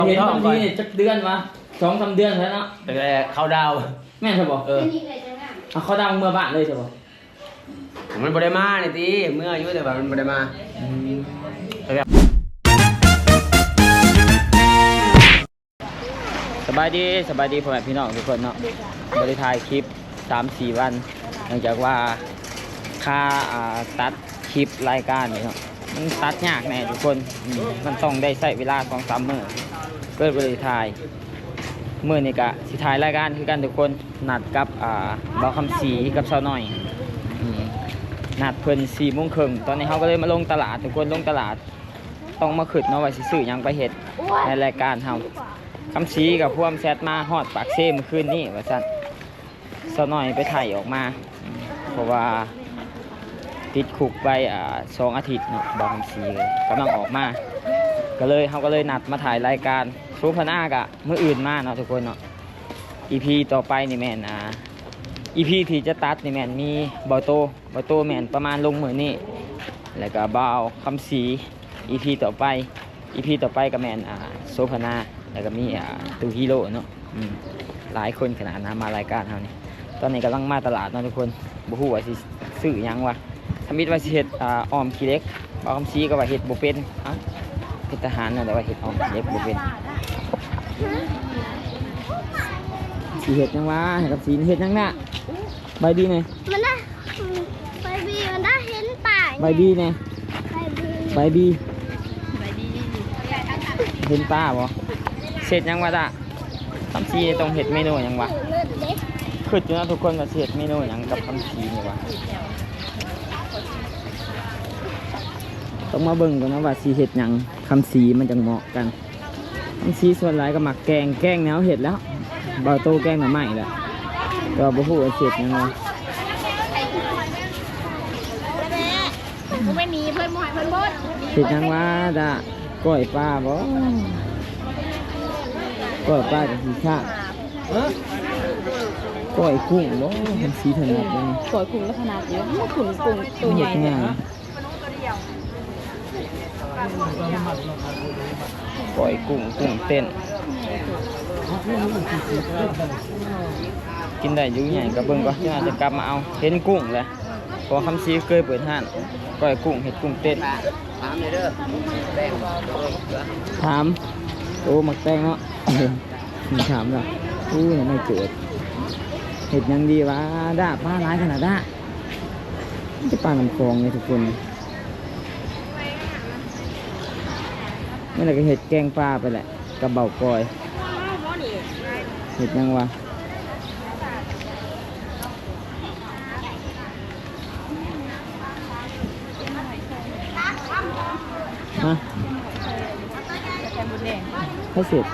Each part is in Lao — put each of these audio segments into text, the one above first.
ເຫັນບາງທີນີ້ຈັກເດືອນວະ ສອງສາມເດືອນແລ້ວເນາະ ຕັ້ງແຕ່ເຂົ້າດາວ ແມ່ນຊະບໍ່? ເອີ ເອົາເຂົ້າດາວເມືອບ້ານເລີຍຊະບໍ່? ມັນບໍ່ໄດ້ມານີ້ຕິ ເມືອຢູ່ ແຕ່ວ່າມັນບໍ່ໄດ້ມາ. ອືມ ສະບາຍດີ ສະບາຍດີພໍ່ແມ່ພີ່ນ້ອງທຸກຄົນເນາະ ບໍ່ໄດ້ຖ່າຍຄລິບສາມສີ່ວັນ ເນື່ອງຈາກວ່າຄາ ອ່າ ຕັດຄລິບລາຍການນີ້ເນາະ ມັນຕັດຍາກແດ່ທຸກຄົນ ອືມ ມັນຕ້ອງໄດ້ໃຊ້ເວລາສອງສາມມື້ ກໍເລີຍບໍ່ໄດ້ຖ່າຍ. ມື້ນີ້ກະຊິຖ່າຍລາຍການຄືກັນທຸກຄົນ ນັດກັບ ອ່າ ບ່າວຄຳສີກັບສາວນ້ອຍ ອືມ ນັດເພິ່ນສີ່ໂມງເຄິ່ງ ຕອນນີ້ເຮົາກໍເລີຍມາລົງຕະຫຼາດທຸກຄົນ ລົງຕະຫຼາດ ຕ້ອງມາຄິດເນາະວ່າຊິຊື້ຫຍັງໄປເຮັດໃນລາຍການເຮົາ. ຄຳສີກໍພວມແຊັດມາຮອດປາກເຊມື້ຄືນນີ້ວ່າຊັ້ນ ສາວນ້ອຍໄປໄຖ່ອອກມາ ເພາະວ່າຕິດຄຸກໄປ ອ່າ ສອງອາທິດເນາະ ບ່າວຄຳສີກຳລັງອອກມາ ກໍເລີຍ ເຮົາກໍເລີຍນັດມາຖ່າຍລາຍການ ໂສພະນາກະມື້ອື່ນມາເນາະທຸກຄົນເນາະ. ອີພີຕໍ່ໄປນີ້ແມ່ນ ອ່າ ອີພີທີ່ຈະຕັດນີ້ແມ່ນມີບ່າວໂຕ ບ່າວໂຕແມ່ນປະມານລົງມື້ນີ້ ແລ້ວກະບ່າວຄຳສີ ອີພີຕໍ່ໄປ ອີພີຕໍ່ໄປກໍແມ່ນ ອ່າ ໂສພະນາ ແລ້ວກໍມີ ອ່າ ຕູຮີໂຣເນາະ ອືມ ຫຼາຍຄົນຂະໜາດນະ ມາລາຍການເຮົານີ້. ຕອນນີ້ກຳລັງມາຕະຫຼາດເນາະທຸກຄົນ ບໍ່ຮູ້ວ່າຊິຊື້ຫຍັງວະ ທຳອິດວ່າຊິເຮັດ ອ່າ ອ້ອມຂີ້ເຫຼັກ ບ່າວຄຳສີກໍວ່າເຮັດບໍ່ເປັນ ເອົ້າ ເປັນທະຫານແນວໃດວ່າເຮັດອ້ອມຂີ້ເຫຼັກບໍ່ເປັນ ຊິເຮັດຫຍັງວະ ໃຫ້ຄຳສີເຮັດຫຍັງນະ? ບາຍດີແດ່ ມັນນະ ບາຍບີ ມັນນະ ເຫັນປ້າຍ ບາຍບີແດ່ ບາຍບີ ບາຍບີ ບາຍບີ ເຫັນປ້າບໍ່? ເຮັດຫຍັງວະດະ? ຄຳສີຕ້ອງເຮັດເມນູຫຍັງວະ? ຄິດຢູ່ນະທຸກຄົນວ່າຊິເຮັດເມນູຫຍັງກັບຄຳສີນີ້ວະ? ຕ້ອງມາເບິ່ງກ່ອນນະວ່າຊິເຮັດຫຍັງ ຄຳສີມັນຈັ່ງເໝາະກັນ. ຄຳສີສ່ວນຫຼາຍກໍມັກແກງ ແກງແນວເຮັດແລ້ວ ບ່າວໂຕແກງໜໍ່ໄມ້ແຫຼະ ແຕ່ວ່າບໍ່ຮູ້ວ່າຊິເຮັດຫຍັງວະ. ບໍ່ແມ່ນໜີເພິ່ນ ບໍ່ໃຫ້ເພິ່ນບົດ ເຮັດຫຍັງວະດາ? ກ້ອຍປາບໍ່? ກ້ອຍປາກັບຂີ້ຂ້າ ກ້ອຍກຸ້ງບໍ່? ຄຳສີຖະໜັດເດ້ ກ້ອຍກຸ້ງກໍຖະໜັດຢູ່ ກຸ້ງ ກຸ້ງໂຕໃຫຍ່ ເຮັດງ່າຍ. ກ້ອຍກຸ້ງ ກຸ້ງເຕັ້ນ ກິນໄດ້ຢູ່ໃຫຍ່ ກໍເບິ່ງກ່ອນ ຈະກັບມາເອົາ. ເຫັນກຸ້ງແຫຼະ ເພາະວ່າຄຳສີເຄີຍເປີດຮ້ານກ້ອຍກຸ້ງ ເຮັດກຸ້ງເຕັ້ນ. ຖາມ ໂອ້ ໝາກແຕງເນາະ ຖາມລະ ໂອ້ ຍັງບໍ່ເກີດ ເຮັດຫຍັງດີວະ ດາ ປາຫຼາຍຂະໜາດດາ ມັນຈະປານ້ຳຂອງເລີຍທຸກຄົນ. ມື້ນີ້ກໍເຮັດແກງປາໄປແຫຼະ ກັບເບົາກ້ອຍ. ເຮັດຫຍັງວະ? ຮະ? ໃສ່ໝົດແດງ ໃຜເຮັດ?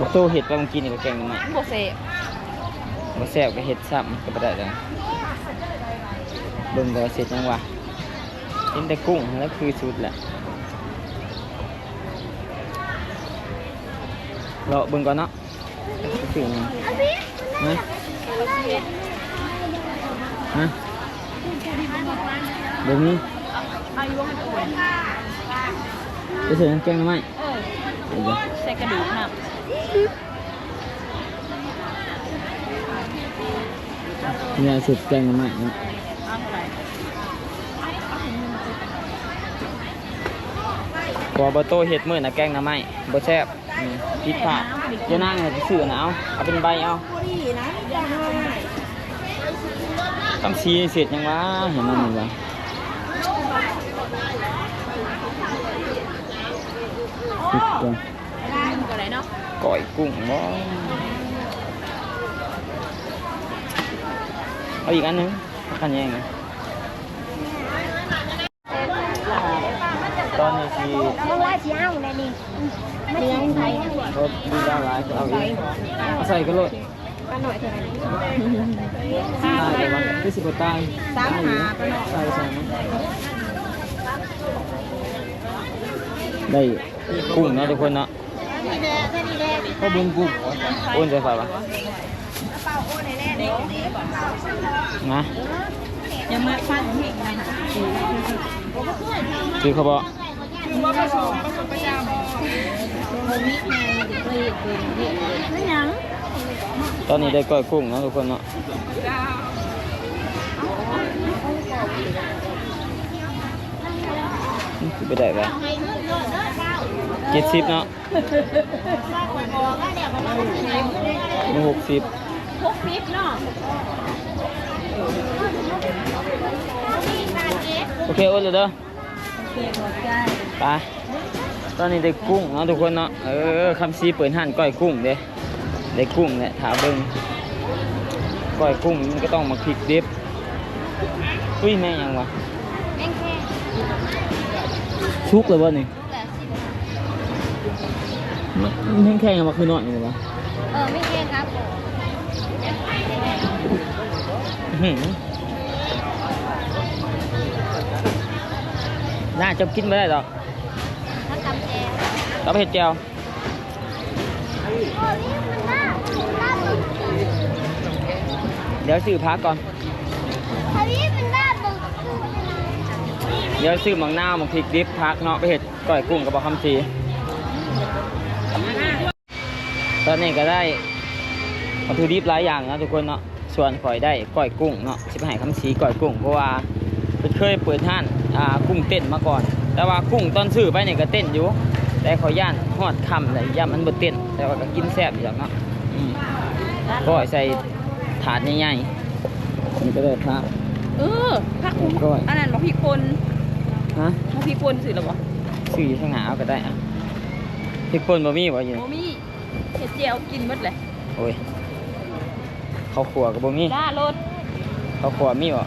ບັກໂຕເຮັດໄປມື້ກີ້ນີ້ ແກງໜໍ່ໄມ້ ບໍ່ແຊບ ບໍ່ແຊບກໍເຮັດຊ້ຳກໍບໍ່ໄດ້ແລ້ວ. ເບິ່ງກ່ອນວ່າຊິເຮັດຫຍັງວະ? ເຫັນແຕ່ກຸ້ງຫັ້ນແຫຼະຄືສຸດແຫຼະ. ເລາະເບິ່ງກ່ອນເນາະ ຊິຊື້ຫຍັງ? ຮະ? ຮະ? ບໍ່ມີ. ໄປຊື້ແກງໜໍ່ໄມ້. ເອີ ໃສ່ກະດູກນຳ. ເນຍ ເຮັດແກງໜໍ່ໄມ້ເນາະ ເອົາເທົ່າໃດ? ເພາະວ່າບໍ່ໂຕເຮັດມື້ນະ ແກງໜໍ່ໄມ້ບໍ່ແຊບ ອືມ ຜິດພາດ. ເຈົ້ານາງຊິຊື້ນະ ເອົາ ເອົາເປັນໃບເອົາ. ຄຳສີເຮັດຫຍັງວະ? ເຫັນມັນນີ້ວະ? ຄິດກ່ອນ. ກ້ອຍກຸ້ງບໍ່? ເອົາອີກອັນໜຶ່ງ ຄັນແຍງນະ. ຕອນນີ້ຊິ ນ້ອງລາຊິເອົາແລ້ວນີ້ ມັນຊິໃສ່ ເອົາດີແລ້ວຫຼາຍ ເອົາອີກ ເອົາໃສ່ກັນໂລດ. ປ້ານ້ອຍເທົ່າໃດ? ຕາຍແລ້ວວະ ຄືຊິບໍ່ຕາຍ. ສາມຫ້າ ປ້ານ້ອຍ ໃສ່ ໃສ່ ໄດ້ ກຸ້ງເນາະທຸກຄົນເນາະ. ນີ້ແຫຼະ ນີ້ແຫຼະ ເຂົາເບິ່ງກຸ້ງ ໂອນໃສ່ໃຜວະ? ນະ ຍັງມາຟັງເພງນະ ຄືເຂົາບໍ່? ບໍ່ປະສົມ ປະສົມປະຈຳ. ຕອນນີ້ໄດ້ກ້ອຍກຸ້ງເນາະທຸກຄົນເນາະ. ຊິໄປໄດ້ບໍ່? ເຈັດສິບເນາະ. ມີຫົກສິບ ຫົກສິບເນາະ. ໂອເຄ ໂອນແລ້ວເດີ. ໂອເຄ ຂອບໃຈ. ໄປ ຕອນນີ້ໄດ້ກຸ້ງເນາະທຸກຄົນເນາະ. ເອີ ຄຳສີເປີດຮ້ານກ້ອຍກຸ້ງເດ້. ໄດ້ກຸ້ງແຫຼະ ຖ້າເບິ່ງ ກ້ອຍກຸ້ງມັນກໍຕ້ອງໝາກພິກດິບ. ອຸ້ຍ ແມ່ນຫຍັງວະ? ແມ່ນແຂ້ງ. ສຸກແລ້ວບໍ່ນີ້? ແປດສິບ. ມັນ ມັນແຂງໆ ຫຍັງວະ ຄືນ້ອຍນີ້ວະ? ເອີ ແມ່ນແຂງຄັບ. ອືຫື ໜ້າເຈົ້າກິນບໍ່ໄດ້ດອກ. ເຮົາຕຳແຈ່ວ ຕຳເຫັດແຈ່ວ. ດຽວຊື້ຜັກກ່ອນ. ດຽວຊື້ໝາກນາວ ໝາກພິກດິບ ຜັກເນາະ ໄປເຮັດກ້ອຍກຸ້ງກັບບ່າວຄຳສີ. ຕອນນີ້ກໍໄດ້ວັດຖຸດິບຫຼາຍຢ່າງເນາະທຸກຄົນເນາະ. ສ່ວນຂ້ອຍໄດ້ກ້ອຍກຸ້ງເນາະ ຊິໄປໃຫ້ຄຳສີກ້ອຍກຸ້ງ ເພາະວ່າເພິ່ນເຄີຍເປີດຮ້ານ ອ່າ ກຸ້ງເຕັ້ນມາກ່ອນ. ແຕ່ວ່າກຸ້ງຕອນຊື້ໄປນີ້ກໍເຕັ້ນຢູ່ ແຕ່ຂ້ອຍຢ້ານຮອດຄ່ຳແລ້ວ ຢ້ານມັນບໍ່ເຕັ້ນ. ແຕ່ວ່າກໍກິນແຊບຢູ່ດອກເນາະ. ອືມ ກ້ອຍໃສ່ຖາດໃຫຍ່ໆ. ນີ້ກໍໄດ້ຜັກ ເອີ ຜັກ ກ້ອຍ ອັນນັ້ນໝາກພິກປົ່ນ. ຮະ? ໝາກພິກປົ່ນຊື້ແລ້ວບໍ່? ຊື້ຢູ່ທາງໜ້າເອົາກໍໄດ້. ອ່ະ ພິກປົ່ນບໍ່ມີບໍ່ຢູ່? ບໍ່ມີ. ເຮັດແຈ່ວກິນໝົດແຫຼະ. ໂອ້ຍ ເຂົ້າຂົ້ວກໍບໍ່ມີ. ຈ້າໂລດ. ເຂົ້າຂົ້ວມີບໍ່?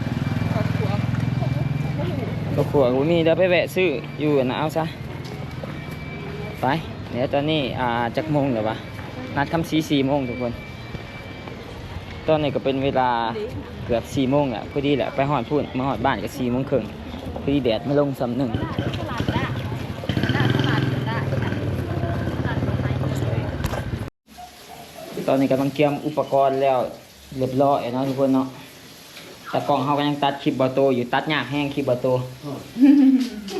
ເຂົ້າຂົ້ວ ເຂົ້າຂົ້ວກໍບໍ່ມີ. ດຽວໄປແວະຊື້ຢູ່ອັນນັ້ນເອົາຊະ. ໄປ ດຽວຕອນນີ້ ອ່າ ຈັກໂມງແລ້ວວະ? ນັດຄຳສີສີ່ໂມງທຸກຄົນ. ຕອນນີ້ກໍເປັນເວລາເກືອບສີ່ໂມງແລ້ວ ພໍດີແຫຼະ ໄປຮອດພຸ້ນ ມາຮອດບ້ານກໍສີ່ໂມງເຄິ່ງ ພໍດີແດດມາລົງສ່ຳໜຶ່ງ. ຕອນນີ້ກຳລັງກຽມອຸປະກອນແລ້ວຮຽບຮ້ອຍເນາະທຸກຄົນເນາະ. ຕາກ້ອງເຮົາກໍຍັງຕັດຄລິບບ່າວໂຕຢູ່ ຕັດຍາກແຮງຄລິບບ່າວໂຕ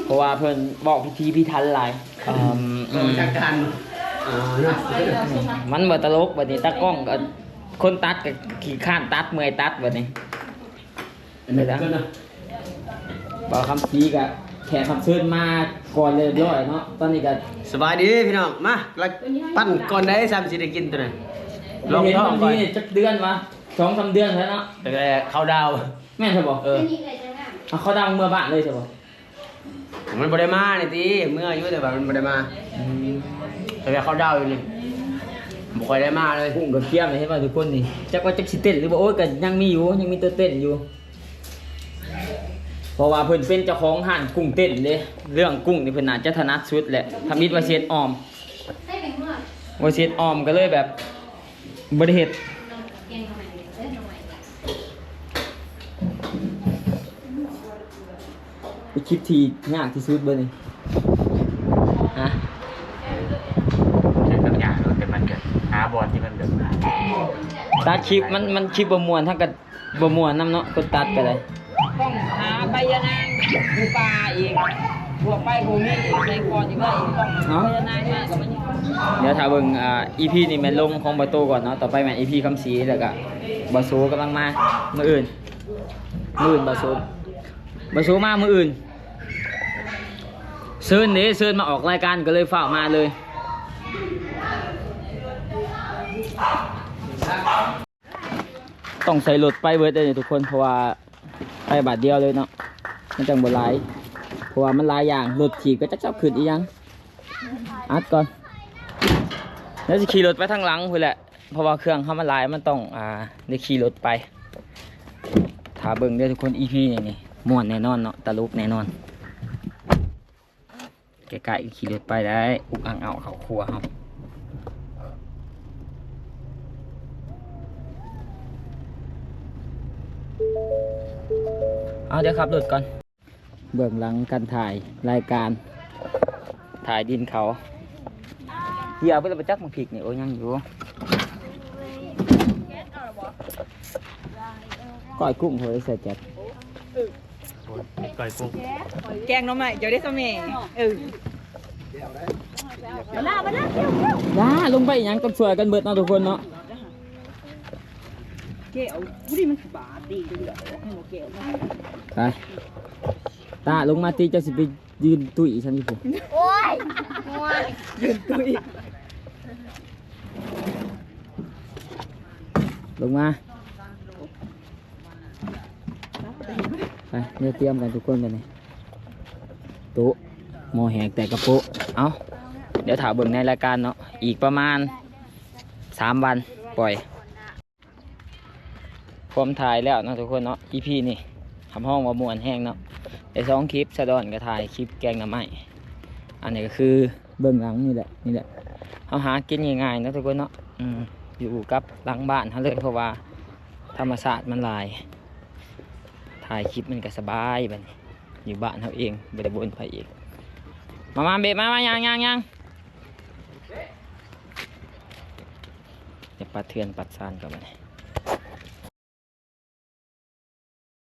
ເພາະວ່າເພິ່ນເວົ້າພິຖີພິຖັນຫຼາຍ. ເອີ ອືມ ຈັດການ ມັນບໍ່ຕະຫຼົກ. ບັດນີ້ຕາກ້ອງກໍ ຄົນຕັດກໍຂີ້ຄ້ານຕັດ ເມື່ອຍຕັດບັດນີ້. ບ່າວຄຳສີກໍແຂກຮັບເຊີນມາກ່ອນຮຽບຮ້ອຍເນາະ. ຕອນນີ້ກໍ ສະບາຍດີພີ່ນ້ອງ ມາ ປັ້ນກ່ອນໄດ໋ ຊ້ຳຊິໄດ້ກິນໂຕນັ້ນ. ລອງທ້ອງກ່ອນ. ຈັກເດືອນວະ? ສອງສາມເດືອນແລ້ວເນາະ ຕັ້ງແຕ່ເຂົ້າດາວ. ແມ່ນຊະບໍ່? ເອີ ເອົາເຂົ້າດາວເມືອບ້ານເລີຍຊະບໍ່? ມັນບໍ່ໄດ້ມານີ້ຕິ ເມືອຢູ່ ແຕ່ວ່າມັນບໍ່ໄດ້ມາ. ອືມ ແຕ່ວ່າເຂົ້າດາວຢູ່ນີ້ ບໍ່ຄ່ອຍໄດ້ມາເລີຍ. ກຸ້ງກໍກຽມ ເຫັນວ່າທຸກຄົນນີ້ ຈັກວ່າຈັກຊິເຕັ້ນຫຼືບໍ່. ໂອ້ຍ ກໍຍັງມີຢູ່ ຍັງມີຕົວເຕັ້ນຢູ່ ເພາະວ່າເພິ່ນເປັນເຈົ້າຂອງຮ້ານກຸ້ງເຕັ້ນເດ້. ເລື່ອງກຸ້ງນີ້ເພິ່ນໜ້າຈະຖະໜັດສຸດແຫຼະ. ທຳອິດວ່າຊິເຮັດອ່ອມ ວ່າຊິເຮັດອ່ອມ ກໍເລີຍແບບບໍ່ໄດ້ເຮັດ. ເປັນຄລິບທີ່ຍາກທີ່ສຸດເບິ່ງນີ້. ຮະ? ເຮັດມັນຍາກ ແຕ່ມັນກໍຫາບ່ອນທີ່ມັນແບບ ຕັດຄລິບມັນ ມັນຄລິບບໍ່ມ່ວນ ທັງກໍບໍ່ມ່ວນນຳເນາະ ຄົນຕັດກໍໄດ້. ຕ້ອງຫາໃບຍານາງຢູ່ປ່າອີກ ບວກໄປບໍ່ມີໃນຄອນອີກເລີຍ ຕ້ອງຫາໃບຍານາງມາກໍບໍ່ມີ. ດຽວຖ້າເບິ່ງ ອ່າ ອີພີນີ້ແມ່ນລົງຂອງບ່າວໂຕກ່ອນເນາະ ຕໍ່ໄປແມ່ນອີພີຄຳສີ ແລ້ວກໍບ່າວໂສກຳລັງມາມື້ອື່ນ. ມື້ອື່ນບ່າວໂສ ບ່າວໂສມາມື້ອື່ນ ເຊີນເດ້ ເຊີນມາອອກລາຍການ ກໍເລີຍຟ້າວມາເລີຍ. ຕ້ອງໃສ່ລົດໄປເບິດເດ້ທຸກຄົນ ເພາະວ່າໄປບາດດຽວເລີຍເນາະ ມັນຈັ່ງບໍ່ຫຼາຍ ເພາະວ່າມັນຫຼາຍຢ່າງ ລົດຖີບກໍຈັກເຈົ້າຂຶ້ນອີ່ຫຍັງ. ອັດກ່ອນ ແລ້ວຊິຂີ່ລົດໄປທາງຫຼັງພຸ້ນແຫຼະ ເພາະວ່າເຄື່ອງເຮົາມັນຫຼາຍ ມັນຕ້ອງ ອ່າ ໄດ້ຂີ່ລົດໄປ. ຖ້າເບິ່ງເດີທຸກຄົນ ອີພີນີ້ນີ້ມ່ວນແນ່ນອນເນາະ ຕະຫຼົກແນ່ນອນ. ໃກ້ໆ ຂີ່ລົດໄປໄດ້ ອຸກອັ່ງເອົາເຂົ້າຄົວເຮົາ. ເອົາ ດຽວຂັບລົດກ່ອນ. ເບື້ອງຫຼັງການຖ່າຍລາຍການ ຖ່າຍດິນເຂົາ. ເຫຍໄປແລ້ວບໍ່ຈັກໝາກພິກນີ້. ໂອ້ ຍັງຢູ່. ກ້ອຍກຸ້ງເຂົາໃສ່ແຈັດ. ໂອ້ຍ ເຮັດກ້ອຍກຸ້ງ ແກງໜໍ່ໄມ້ ເຈົ້າເດ້ຊະແມ່. ເອີ. ມາລະ ມາລະ ແກ້ວ ແກ້ວ ລະ ລົງໄປຫຍັງ ຕ້ອງຊ່ວຍກັນເບິດເນາະທຸກຄົນເນາະ. ແກ້ວ ຜູ້ນີ້ມັນບາດດີເຫຼືອອອກ ໃຫ້ໝໍແກ້ວມາ. ໄປ ຕາ ລົງມາຕິ ເຈົ້າຊິໄປຢືນຕຸ້ຍຊັ້ນຢູ່ພຸ້ນ. ໂອ້ຍ ໂອ້ຍ ຢືນຕຸ້ຍ ລົງມາ. ໄປ ເມືອຕຽມກັນທຸກຄົນບັດນີ້. ໂຕະ ໝໍ້ແຫກແຕກກະໂປະ. ເອົາ ດຽວຖ້າເບິ່ງໃນລາຍການເນາະ ອີກປະມານສາມວັນປ່ອຍ. ພ້ອມຖ່າຍແລ້ວເນາະທຸກຄົນເນາະ ອີພີນີ້ ຮັບຮອງວ່າມ່ວນແຮງເນາະ ໄດ້ສອງຄລິບ. ສະດອນກໍຖ່າຍຄລິບແກງໜໍ່ໄມ້. ອັນນີ້ກໍຄືເບື້ອງຫຼັງນີ້ແຫຼະ ນີ້ແຫຼະ ເຮົາຫາກິນງ່າຍໆເນາະທຸກຄົນເນາະ. ອືມ ຢູ່ກັບຫຼັງບ້ານເຮົາເລີຍ ເພາະວ່າທຳມະຊາດມັນຫຼາຍ ຖ່າຍຄລິບມັນກໍສະບາຍບັດນີ້ ຢູ່ບ້ານເຮົາເອງ ບໍ່ໄດ້ວົນໃຜອີກ. ມາ ມາ ເບະ ມາ ມາ ຍ່າງ ຍ່າງ ຍ່າງ ຢ່າປັດເຖື່ອນປັດຊານກັນບັດນີ້.